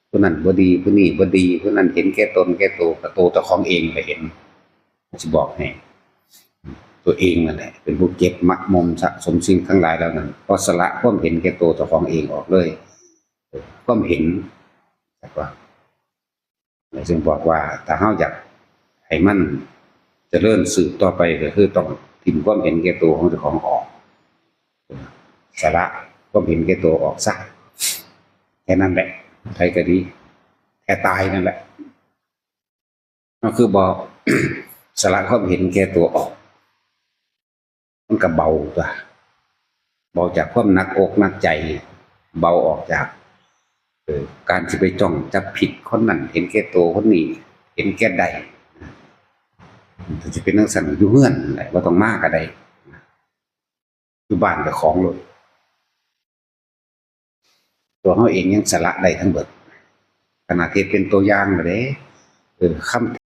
ຜູ້ນັ້ນບໍ່ດີ ຜູ້ນີ້ບໍ່ດີ ຜູ້ນັ້ນເຫັນແກ່ຕົນແກ່ໂຕ ກໍໂຕເຈົ້າຂອງເອງກໍເຫັນ ຊິບອກໃຫ້ ຕົວເອງນັ້ນແຫຼະເປັນຜູ້ເກັບໝັກໝົມສະສົມສິ່ງທັງຫຼາຍເຫຼົ່ານັ້ນ ກໍສະຫຼະຄວາມເຫັນແກ່ໂຕເຈົ້າຂອງເອງອອກເລີຍ ຄວາມເຫັນ ຈັກວ່າ ແລະ ຈຶ່ງບອກວ່າ ຖ້າເຮົາຢາກໃຫ້ມັນຈະເລີນສືບຕໍ່ໄປ ກໍຄືຕ້ອງຖິ້ມຄວາມເຫັນແກ່ໂຕຂອງເຈົ້າຂອງອອກ ສະຫຼະຄວາມເຫັນແກ່ໂຕອອກຊະ ແຄ່ນັ້ນແຫຼະ ໃຜກໍດີ ແຄ່ຕາຍນັ້ນແຫຼະ ເຮົາຄືບໍ່ສະຫຼະຄວາມເຫັນແກ່ໂຕອອກ ມັນກໍເບົາຕົວະ ເບົາຈາກຄວາມໜັກອົກໜັກໃຈ ເບົາອອກຈາກ ເອີ ການຊິໄປຈ້ອງຈັບຜິດຄົນນັ້ນ ເຫັນແກ່ໂຕຄົນນີ້ ເຫັນແກ່ໄດ້ ຖ້າຊິເປັນຈັ່ງຊັ້ນ ຢູ່ເຮືອນນັ້ນແຫຼະ ບໍ່ຕ້ອງມາກໍໄດ້ ຢູ່ບ້ານເຈົ້າຂອງໂລດ ຕົວເຮົາເອງຍັງສະຫຼະໄດ້ທັງເບິດ ຂະໜາດເຮັດເປັນຕົວຢ່າງແລ້ວເດ້ ເອີ ຄຳ